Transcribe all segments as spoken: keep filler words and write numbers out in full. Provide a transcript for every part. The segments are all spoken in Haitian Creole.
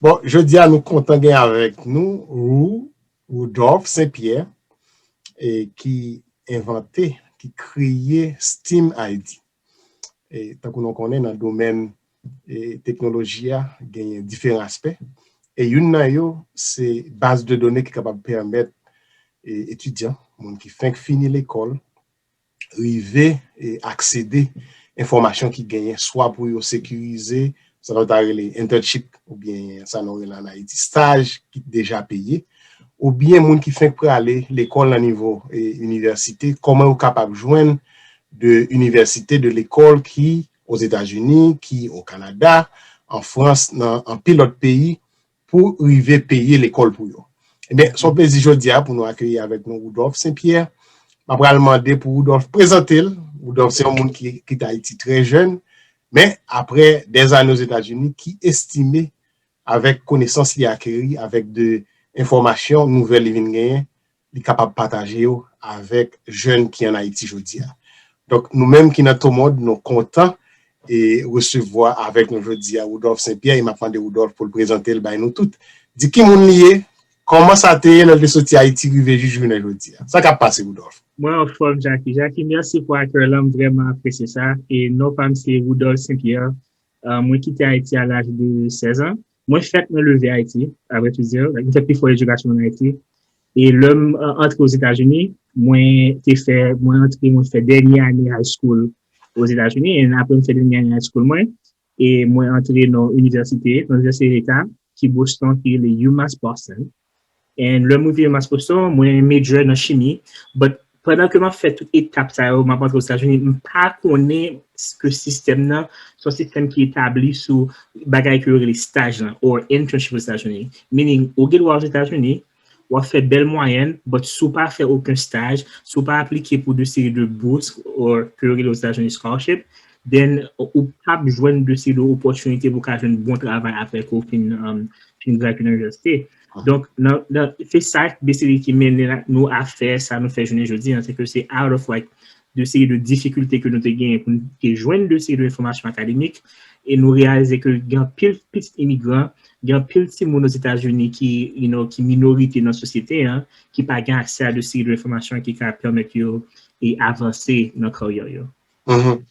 Bon, jodi a nou kontan gen avèk nou Rou, Rudolph Saint Pierre, e ki envante, ki kreye Steem I D. E tankou nou konnen nan domèn e, teknoloji a, genyen diferan aspè. E youn nan yo, se baz de done ki kapab pèmèt e, etidyan, moun ki fenk fini lekòl, rive e, aksede enfòmasyon ki genyen, swa pou yo sekirize, sa nou ta rele internship, oubyen sa nou rele an Ayiti, staj ki deja peye, oubyen moun ki fenk prale lekòl nan nivo e, inivèsite, kòman yo kapab jwenn de inivèsite, de lekòl ki Ozetazini, ki o Kanada, an Frans, nan anpil lòt peyi, pou rive peye lekòl pou yo. Ebyen, se yon plezi jodi a pou nou akeyi avèk nou Rudolph Saint Pierre. M ap pral mande pou Rudolph prezante l. Rudolph se yon moun ki kite Ayiti trè jèn, men apre dèzane Ozetazini, ki estime avèk konesans li akeri, avèk de enfòmasyon, nouvèl li vin genyen, li kapab pataje yo avèk jèn ki ann Ayiti jodi a. Donk, nou menm ki nan Tomond, nou kontan e resevwa avèk nou jodi a Rudolph Saint Pierre, e m ap mande Rudolph pou l prezante l bay nou tout. Di ki moun li ye, kòman sa te ye lè l te soti Ayiti rive jis jounen jodi a. Sa k ap pase, Rudolph? Mwen anfòm, Jackie. Jackie, mèsi pou akèy la, m vrèman apresye sa. E non pa m se Rudolph Saint Pierre. Uh, mwen kite Ayiti a laj de sèz an. Mwen fèt, mwen leve Ayiti, apre tou di, mwen fè pifò edikasyon an Ayiti. E lè m uh, antre Ozetazini, mwen te fè, mwen antre, mwen fè dènye ane high school Ozetazini, e apre m fè dènye ane high school mwen, e mwen antre nan inivèsite, nan inivèsite leta, ki Boston, ki rele UMass Boston. And lè m rive UMass Boston, mwen major nan chimi, but pandan ke m ap fè tout etap sa yo, m ap antre Ozetazini, m pa konnen ke sistèm nan se yon sistèm ki etabli sou bagay ke yo rele staj lan, or internship Ozetazini. Meaning, ou gen dwa Ozetazini, w ap fè bèl mwayèn, but si w pa fè okenn staj, si w pa aplike pou de seri de bous, or ke yo rele Ozetazini scholarship, then ou p ap jwenn de seri de opòtinite pou w ka jwenn bon travay apre ke w fin, um, fin gradye nan inivèsite. Donk, nan, nan, se sa, basically, ki mennen nou a fè sa nou fè jounen jodi a, se ke se out of, like, de seri de difikilte ke nou te genyen pou nou te jwenn de seri de enfòmasyon akademik, e nou reyalize ke gen anpil pitit imigran, gen anpil timoun Ozetazini ki, you know, ki minorite nan sosyete an, ki pa gen aksè a de seri de enfòmasyon ki ka pèmèt yo e avanse nan karyè yo. Mhm.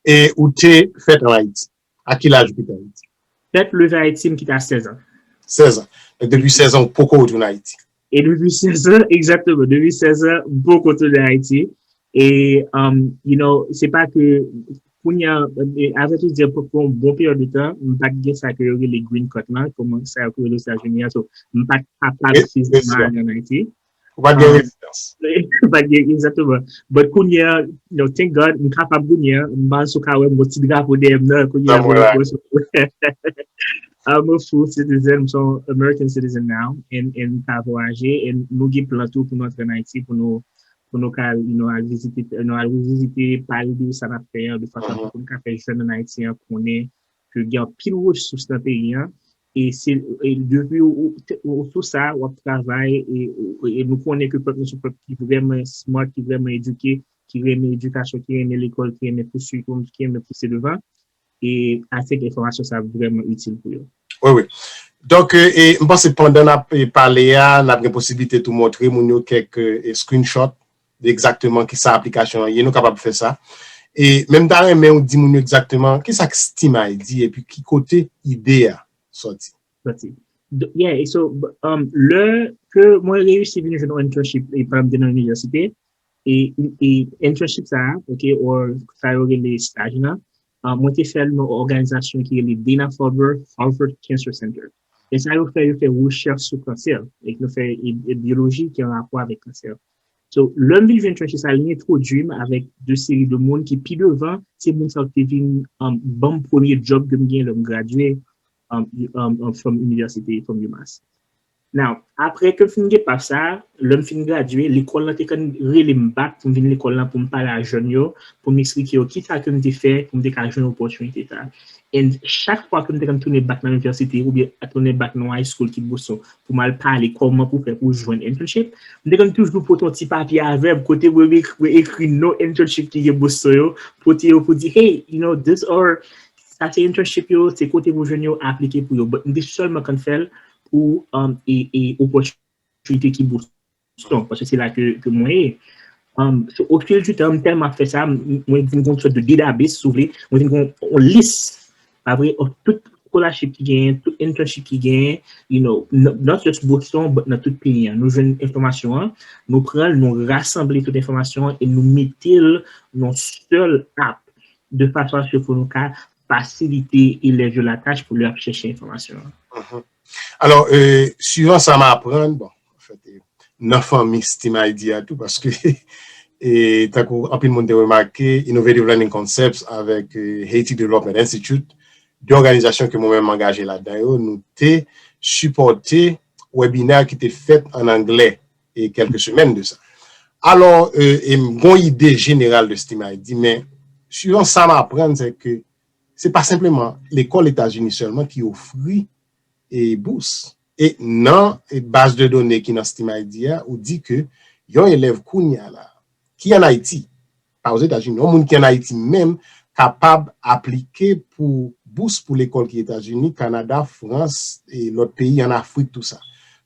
E ou te fèt an Ayiti? A ki laj ou kite Ayiti? Fèt leve Ayiti, m kite a sèz an. Sèz an. Donk, depi sèz an, ou poko retounen Ayiti? E depi sèz an, egzakteman, depi sèz an, m poko tounen Ayiti. E, um, you know, se pa ke, kounye a, e, avèk tou di, pou, pou yon bon peryòd de tan, m pa t gen sa ke yo rele green card lan, kòman sa yo rele Ozetazini an. So, m pa t kapab fizikman ale an Ayiti. Ou pa t gen rezidans. Pa t gen, egzakteman. But kounye a, you know, thank God, m kapab kounye a, m pa sou ka wè m gon ti drapo dèyè m nan, kounye a, I'm a full citizen, m se yon American citizen now, and, and m ka vwayaje, and nou gen plan tou pou nou antre an Ayiti, pou nou, pou nou ka, you know, al vizite, nou al revizite, pale de sa n ap fè an, de fason pou nou ka fè jèn an Ayiti an konnen ke gen anpil resous nan peyi an, e se, e depi ou, ou, ou sou sa, w ap travay, e, e nou konnen ke pèp nou se yon pèp ki vrèman smart, ki vrèman edike, ki renmen edikasyon, ki renmen lekòl, ki renmen pouswiv, ki renmen pouse devan. E I think enfòmasyon sa vrèman itil pou yo. Wi, wi. Donk, e, e, m panse pandan n ap, e, pale a, n ap gen posiblite tou montre moun yo kèk, e, screenshot de egzakteman ki sa aplikasyon an ye, nou kapab fè sa. E, men m ta renmen ou di moun yo egzakteman ki sa k Steem I D epi ki kote ide a sòti. Sòti. Do-, yeah, e so, b-, um, lè ke mwen reyisi vin jwenn yon internship, e, pandan m te nan inivèsite, e, e internship sa a, ok, or sa yo rele staj lan, uh, mwen te fè l nan yon òganizasyon ki rele Dana-Farber Harvard Cancer Center. E sa yo fè, yo fè rechèch sou kansè, e nou fè e, e byoloji ki an rapò avèk kansè. So, lè m vin jwenn internship sa, li entwodui m avèk de seri de moun ki pi devan, se moun sa yo ki te vin, um, ban m premye djòb ke m gen lè m gradye, um, um, um, from inivèsite, from UMass. Now, apre ke m fin gen paf sa, lè m fin gradye, lekòl lan te konn rele m back pou m vin lekòl lan pou m pale a jèn yo, pou m eksplike yo kisa ke m te fè pou m te ka jwenn opòtinite sa. And chak fwa ke m te konn tounen back nan inivèsite oubyen tounen back nan high school ki Boston pou m al pale kòman pou fè pou jwenn internship, m te konn toujou pote yon ti papye avè m kote mwen ekri, mwen ekri non internship ki gen Boston yo, pote yo pou di, hey, you know, this are sa se internship yo, se kote pou jwenn yo, aplike pou yo. But m te sèlman konn fè l pou um, e, e opportunity ki Boston, paske se la ke, ke mwen ye. Um, so, au fil du temps, m tèlman ap fè sa, m- mwen vin gon sòt de database, si w vle, mwen vin gon yon lis, pa vre, of tout scholarship ki genyen, tout internship ki genyen, you know, n- not just Boston, but nan tout peyi an. Nou jwenn enfòmasyon an, nou pran l, nou rasanble tout enfòmasyon an e nou mete l nan sèl app de fason aske pou nou ka fasilite elèv yo latach pou lè y ap chèche enfòmasyon an. Alò, euh, suivan sa m aprann, bon, anfèt, nan fanmi Steem Idea tou, paske e tankou anpil moun te remake, Innovative Learning Concepts avèk euh, Haiti Development Institute, de òganizasyon ke mwen menm m angaje ladan yo, nou te sipòte webinè ki te fèt an anglè e kèlke semèn de sa. Alò, euh, e m gon ide jeneral de Steem Idea, men suivan sa m aprann, se ke se pa senpleman lekòl Etazini sèlman ki ofri e bous. E nan e baz de done ki nan Steem Idea a, ou di ke yon elèv kounye a la, ki an Ayiti, pa Ozetazini, yon moun ki an Ayiti menm, kapab aplike pou bous pou lekòl ki Etazini, Kanada, Frans, e lòt peyi an Afrik, tou sa.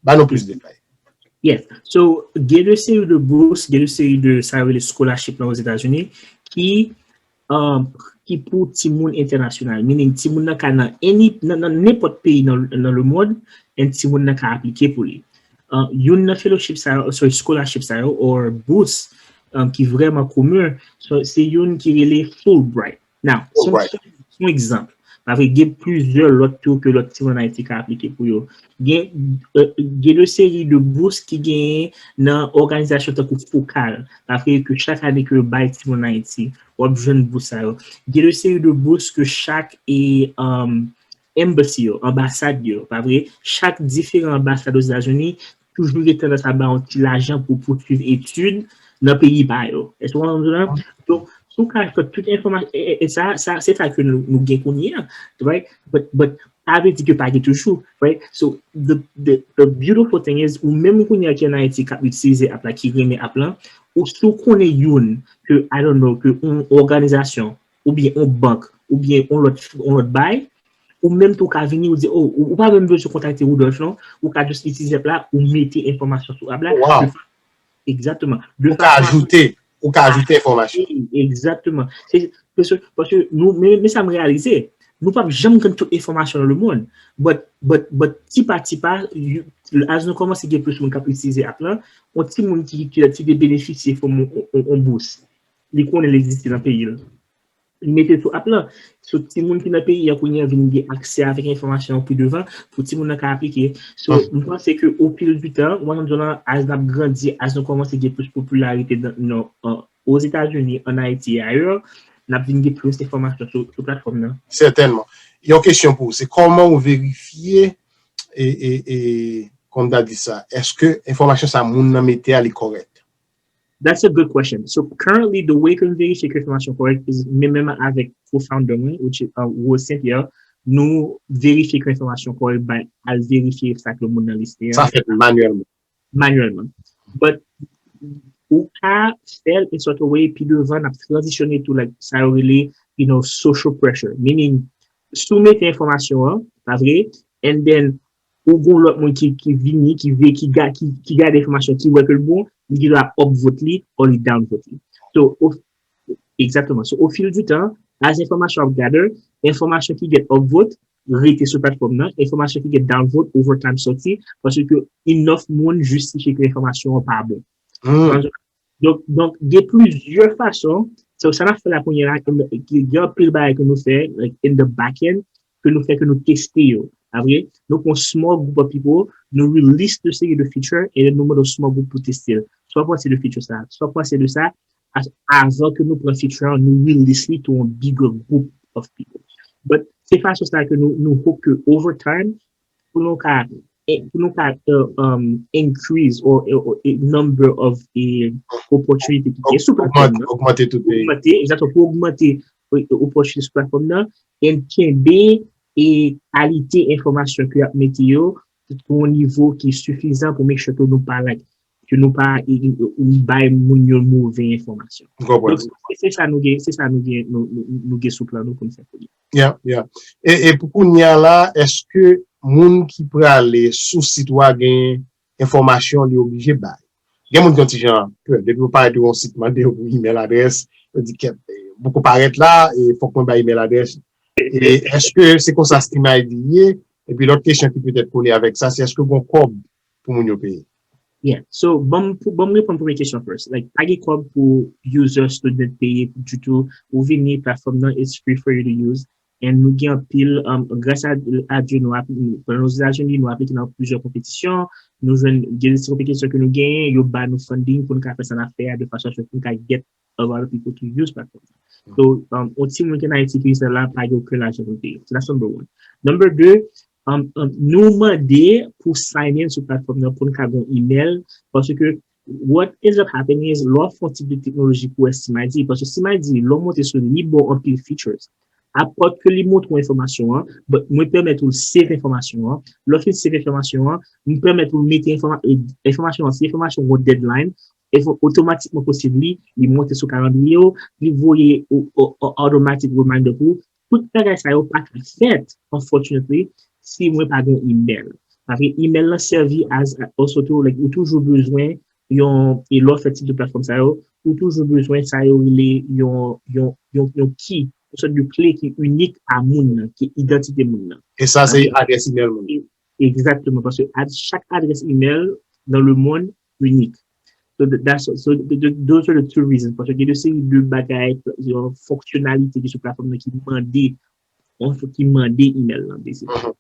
Ba nou plis detay. Yes. So, gen de seri de bous, gen de seri de sa yo rele scholarship nan Ozetazini ki um, ki pou timoun entènasyonal. Meaning, timoun nan ka nan any, nan, nan nenpòt peyi nan, nan le mond, and timoun nan ka aplike pou li. Uh, youn nan fellowship sa yo, sorry, scholarship sa yo, or bous, um, ki vrèman komen, so, se youn ki rele Fulbright. Now, se yon- Fulbright. se yon- se yon egzanp. Pa vre, gen plizyè lòt tou ke lòt timoun an Ayiti ka aplike pou yo. Gen, euh, gen de seri de bous ki genyen nan òganizasyon tankou Fokal. Pa vre ke chak ane ke yo bay timoun an Ayiti, w ap jwenn bous sa yo. Gen de seri de bous ke chak e um, embassy yo, anbasad yo, pa vre? Chak diferan anbasad Ozetazini toujou gen tandans a ba yon ti lajan pou pouswiv etid nan peyi pa yo. Èske w konprann sa? Donk, si w ka fè tout enfòmasyon, e, e, e sa, sa se sa ke nou, nou gen kounye a, right? But, but pa vle di ke pa gen toujou, right? So, the, the, the beautiful thing is, ou menm kounye a ki an Ayiti k ap itilize app la, ki renmen app lan, ou si w konnen youn ke, I don't know, ke yon òganizasyon, oubyen yon bank, oubyen yon lòt, yon lòt bay, ou menm tou ka vini, ou di, oh, ou, ou pa menm bezwen kontakte Rudolph, non, ou ka just itilize app la, ou mete enfòmasyon sou app la. Wow. De fa- Exactement. De Ou ka fason- ajoute, ou ka ajoute enfòmasyon. Exactement. Se, paske, paske nou, men, men sa m reyalize, nou p ap janm jwenn tout enfòmasyon nan le mond. But, but, but, ti pa ti pa, you- as nou kòmanse gen plis moun k ap itilize app lan, yon timoun ki, ki, ki te benefisye from yon, yon, yon bous, li konnen l egziste nan peyi l. Li mete sou app lan. So, timoun ki nan peyi a kounye a vin gen aksè avèk enfòmasyon pi devan pou timoun nan ka aplike. So, m panse ke au fil du temps, mwen menm, as n ap grandi, as nou kòmanse gen plis popilarite nan, nan, an, Ozetazini, an Ayiti e ayè, n ap vin gen plis enfòmasyon sou, sou platfòm nan. Sètènman. Yon kesyon pou ou, se kòman ou verifye e, e, e kòm ta di sa, èske enfòmasyon sa moun nan mete a li kòrèk? That's a good question. So currently, the way ke m verifye ke enfòmasyon kòrèk is men menm avèk co-founder mwen, which is uh, Rose Saint Pierre, nou verifye ke enfòmasyon kòrèk by al verifye sa ke moun nan liste a. Sa fèt manyèlman. Manyèlman. But ou ka fè l in sort of way, pi devan n ap transisyone tou like sa yo rele, you know, social pressure. Meaning, si w mete enfòmasyon an, pa vre, and then ou gon lòt moun ki, ki vini, ki ve, ki, ga, ki, ki gade enfòmasyon, ki wè ke l bon, li gen dwa upvote li, or li downvote li. So, o, exactement. So, au fil du temps, as enfòmasyon ap gather, enfòmasyon ki get upvote, rete sou platfòm nan, enfòmasyon ki get downvote, over time soti, paske enough moun jistifye ke enfòmasyon an pa bon. Hmm. Donk, donk, gen plizyè fason, so, sa n ap fè la kounye a, gen anpil bagay ke nou fè, like, in the back end, ke nou fè, ke nou teste yo. Pa vre, nou pran small group of people, nou release de seri de feature, e nou mande yon small group pou teste l. Sa w panse de feature sa? Sa w panse de sa? Avan ke nou pran feature an, nou release li to a bigger group of people. But se fason sa ke nou, nou hope ke over time, pou nou ka, pou nou ka uh, um, increase or, or, or number of uh, opportunity ki gen sou platfòm nan. Ogmante tout peyi. Ogmante, exactement, pou ogmante opportunity sou platfòm nan, and kenbe e kalite enfòmasyon ke y ap mete yo pou yon nivo ki sifizan pou make sure ke nou pa like ke nou pa e, e, e, bay moun yo move enfòmasyon. M konprann. Donk, se, se sa nou gen, se sa nou gen, nou, nou, nou gen sou plan nou pou n fè pou li. Yeah, yeah. E, e pou kounye a la, èske moun ki prale sou sit ou a gen enfòmasyon li oblije bay? Gen moun ki yon ti jan pè. Depi ou parèt yon sit, mande yo pou email adrès, yo di kèt, eh, poko parèt la, e fòk mwen bay email adrès. E èske se konsa Steemidi ye? Epi lòt kesyon ki petèt kole avèk sa, se èske gen kòb pou moun yo peye? Yeah. So, ban m pou- ban m reponn premye kesyon first. Like, pa gen kòb pou user, student peye ditou. Ou vini, platform nan, it's free for you to use. And nou gen anpil, um, gras a, a Dye, nou aplike, pandan nou Ozetazini, nou aplike nan plizyè konpetisyon. Nou jwenn, gen de konpetisyon ke nou genyen, yo ba nou funding pou nou ka fè sa n ap fè a, de fason pou nou ka get a lot of people to use platform nan. So, um, yon timoun ki an Ayiti ki sa la, pa gen okenn lajan pou l peye. So, that's number one. Number de, um, um, nou mande pou sign in sou platform nan pou n ka gen email, paske what ends up happening is, lè w fè yon ti bit teknoloji pou Steemidi, paske Steemidi, lè w monte sou li, li ba w anpil features. Apòt ke li montre w enfòmasyon an, but mwen pèmèt ou save enfòmasyon an. Lè w fin save enfòmasyon an, mwen pèmèt ou mete enfòma- e, enfòmasyon an, si enfòmasyon an gen deadline, e fò otomatikman posib li, li monte sou kalandriye w, li voye o- o- o- automatic reminder pou ou. Tout bagay sa yo pa ka fèt, unfortunately, si mwen pa gen email. Paske email lan sèvi as also to, like, ou toujou bezwen yon, e lè w fè tip de platfòm sa yo, ou toujou bezwen sa yo rele yon, yon, yon, yon key, yon sòt de kle ki inik a moun nan, ki idantite moun nan. E sa se adrès email moun. Exactement, paske ad- chak adrès email dans le monde unique. So, th- that's, so th- th- those are the two reasons. Paske gen de seri de bagay, yon fonksyonalite ki sou platfòm nan ki mande, yon fo- ki mande email lan, basically.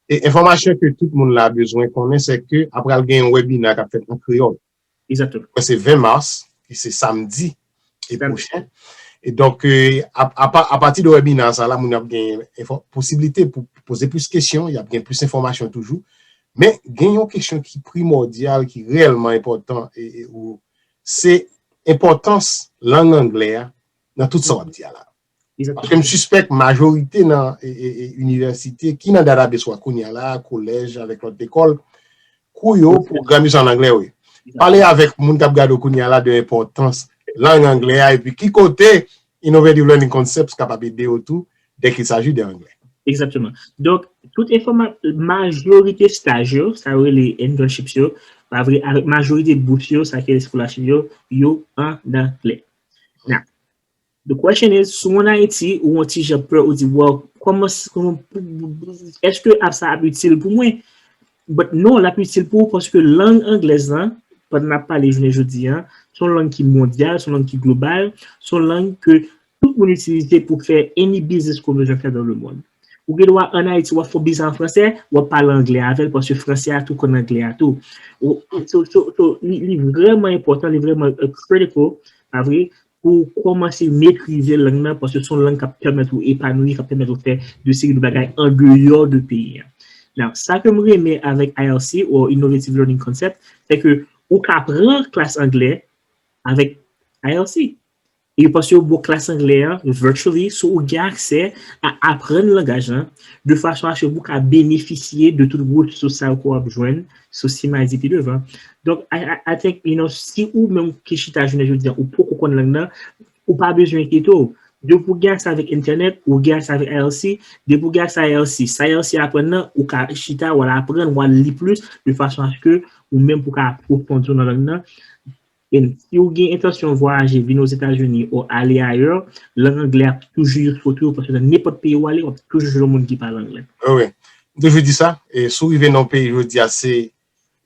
E enfòmasyon ke tout moun la bezwen konnen, se ke apral gen yon webina k ap fèt an kreyòl. Exactement. Se ven mas, ki se samdi e pwochen. E donk, euh, a, a, pa- a pati de webina sa la, moun ap gen enfò- posiblite pou poze plis kesyon, y ap gen plis enfòmasyon toujou. Men gen yon kesyon ki primòdyal, ki reyèlman enpòtan, e, e, ou, se enpòtans lang anglè a nan tout sa w ap di a la. Paske m sispèk majorite nan e, e, e, inivèsite ki nan database ou a kounye a la, kolèj avèk lòt lekòl, kou yo, pwogram yo se an anglè, wi. Pale avèk moun k ap gade w kounye a la de enpòtans lang anglè a, epi ki kote Innovative Learning Concepts kapab ede yo tou, dès qu'il s'agit de anglè. Exactement. Donk, tout enfòma- majorite staj yo, sa yo rele internships yo, pa vre, avèk majorite bous yo, sa ki rele scholarship yo, yo an anglè. Now, the question is, si w an Ayiti, ou yon ti jan pè, ou di, well, kòman, kòman, èske ap sa ap itil pou mwen? But non, l ap itil pou ou paske lang anglèz lan, pandan n ap pale jounen jodi a, se yon lang ki mondyal, se yon lang ki global, se yon lang ke tout moun itilize pou fè any business ke w bezwen fè dans le monde. Ou gen dwa an Ayiti, w ap fè yon biznis an fransè, w ap pale anglè avè l, paske fransè a tou konn anglè a tou. Ou- So, so, so, li, li vrèman enpòtan, li vrèman, euh, critical, pa vre, pou w kòmanse metrize lang nan, paske se yon lang k ap pèmèt ou epanouyi, k ap pèmèt ou fè de seri de bagay an deyò de peyi a. Now, sa ke m renmen avèk I L C, ou Innovative Learning Concept, se ke ou ka pran klas anglè avèk I L C. E paske yo ba w klas anglè an virtually, so ou gen aksè a aprann langaj lan, de fason a se pou w ka benefisye de tout resous sa yo ke w ap jwenn sou Steemidi pi devan. Donk, I, I, I think, you know, si ou menm ki chita jounen jodi a, ou poko konn lang nan, ou pa bezwen enkyete w. Depi w gen aksè avèk entènèt, ou gen aksè avèk I L C, depi w gen aksè a I L C, sa I L C aprann nan, ou ka chita, w al aprann, w al li plis, de fason a se ke ou menm pou w ka apwofondi w nan lang nan. E si w gen entansyon vwayaje, vin Ozetazini ou ale ayè, lang anglè ap toujou useful to ou, paske nan nenpòt peyi w ale, w ap toujou jwenn moun ki pale anglè. Wi, wi. M toujou di sa, e si w rive nan yon peyi jodi a, se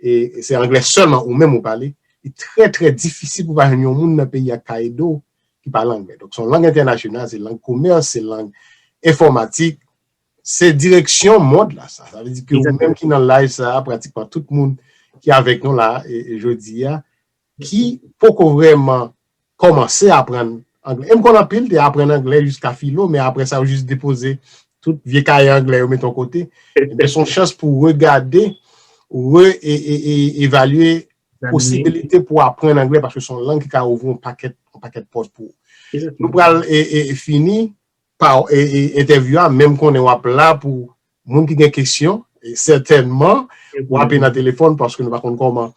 e, se anglè sèlman ou menm ou pale, li trè, trè difisil pou w pa jwenn yon moun nan peyi a k ka ede w ki pale anglè. Donk, se yon lang entènasyonal, se lang komès, se lang enfòmatik, se direksyon mond la, sa. Sa vle di ke ou menm ki nan live sa a, pratikman tout moun ki avèk nou la, e, e jodi a, ki poko vrèman kòmanse aprann anglè. E m konn anpil te aprann anglè jiska filo, men apre sa, yo jis depoze tout vye kaye anglè yo mete yon kote. Ebyen, se yon chans pou w regade, re, e, e, e, evalye posibilite pou w aprann anglè, paske se yon lang ki ka ouvri yon pakèt, yon pakèt pòt pou ou. Nou pral e, e, fini pa e, e, entèvyou a, men m konnen w ap la pou moun ki gen kesyon, e sètènman, w ape nan telefòn, paske nou pa konn kòman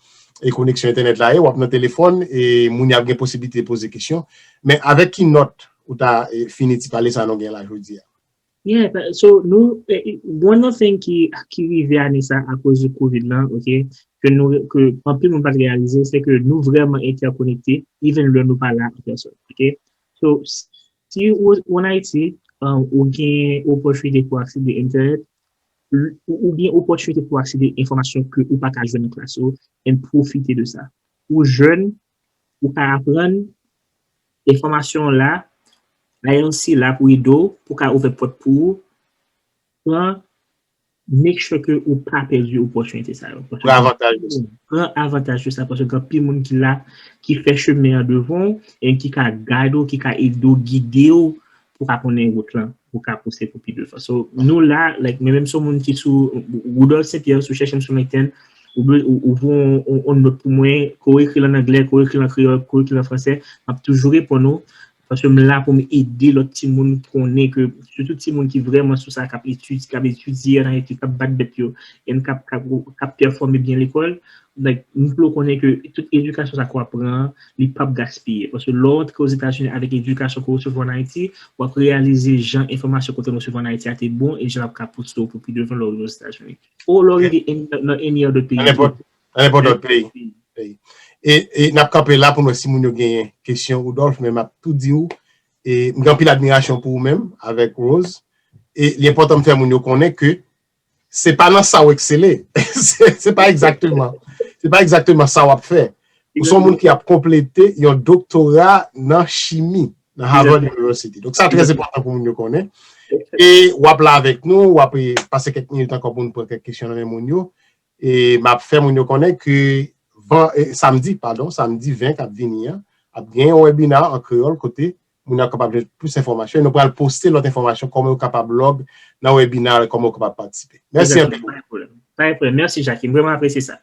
e koneksyon entènèt la ye, w ap nan telefòn, e moun y ap gen posiblite poze kesyon. Men avèk ki nòt ou ta e, fini ti pale sa nou gen la jodi a? Yeah, pa- so nou, eh, eh, one of thing ki, ki rive ane sa akoz de COVID lan, ok, ke nou, ke anpil moun pa t reyalize, se ke nou vrèman entèkonekte, even lè nou pa la an pèsòn, ok? So, si ou, ou an Ayiti, um, ou gen opòtinite pou aksede entènèt, ou, ou gen opòtinite pou aksede enfòmasyon ke ou pa ka jwenn nan klas yo, and pwofite de sa. Ou jèn, ou ka aprann, enfòmasyon la, I L C la pou ede w, pou ka ouvè pòt pou ou, pran, make sure ke ou pa pèdi opòtinite sa yo. Paske Pran avantaj de sa. Pran avantaj de sa, paske gen anpil moun ki la, ki fè chemen an devan w, e ki ka gade w, ki ka ede w, gide w, pou ka konnen wout lan, pou ka pouse pou pi devan. So, nou la, like, mwen menm se yon moun ki sou, Rudolph Saint Pierre, si w chèche m sou LinkedIn, ou, ou, ou voye yon nòt pou mwen, ke w ekri l an anglè, ke w ekri l an kreyòl, ke w ekri l an fransè, m ap toujou reponn ou, paske m la pou m ede lòt timoun konnen ke, sitou timoun ki vrèman sou sa, k ap etidye, k ap etidye, k ap bat bèt yo, e k ap, k ap, k ap pèfòme byen lekòl, like, m vle w konnen ke tout edikasyon sa ke w ap pran an, li p ap gaspiye. Paske lè w antre Ozetazini avèk edikasyon ke w resevwa an Ayiti, w ap reyalize jan enfòmasyon ke w te resevwa an Ayiti a te bon e jan l ap ka pouse w pou pi devan lè w rive Ozetazini. Ou lè w rive nan any other peyi. Nan nenpòt lòt peyi. E, e n ap kanpe la pou nou si moun yo genyen kesyon, Rudolph, men m ap tou di w, e m gen anpil admirasyon pou ou menm avèk Rose. E li enpòtan m fè moun yo konnen ke se pa nan sa w eksele. se, se pa egzakteman. Se pa egzakteman sa w ap fè. Ou se yon moun ki ap konplete yon doktora nan chimi nan Harvard University. Donk sa trè enpòtan pou moun yo konnen. E w ap la avèk nou, w ap pase kèk minit ankò pou nou pran kèk kesyon nan men moun yo. E m ap fè moun yo konnen ke van, e, samdi, padon, samdi ven k ap vini an, ap gen yon webinar an kreyòl kote moun yo kapab jwenn plis enfòmasyon. E nou pral poste lòt enfòmasyon, kòman yo kapab log nan webinar e kòman yo kapab patisipe. Mèsi anpil. Pa gen pwoblèm. Mèsi, Jackie. M vrèman apresye sa.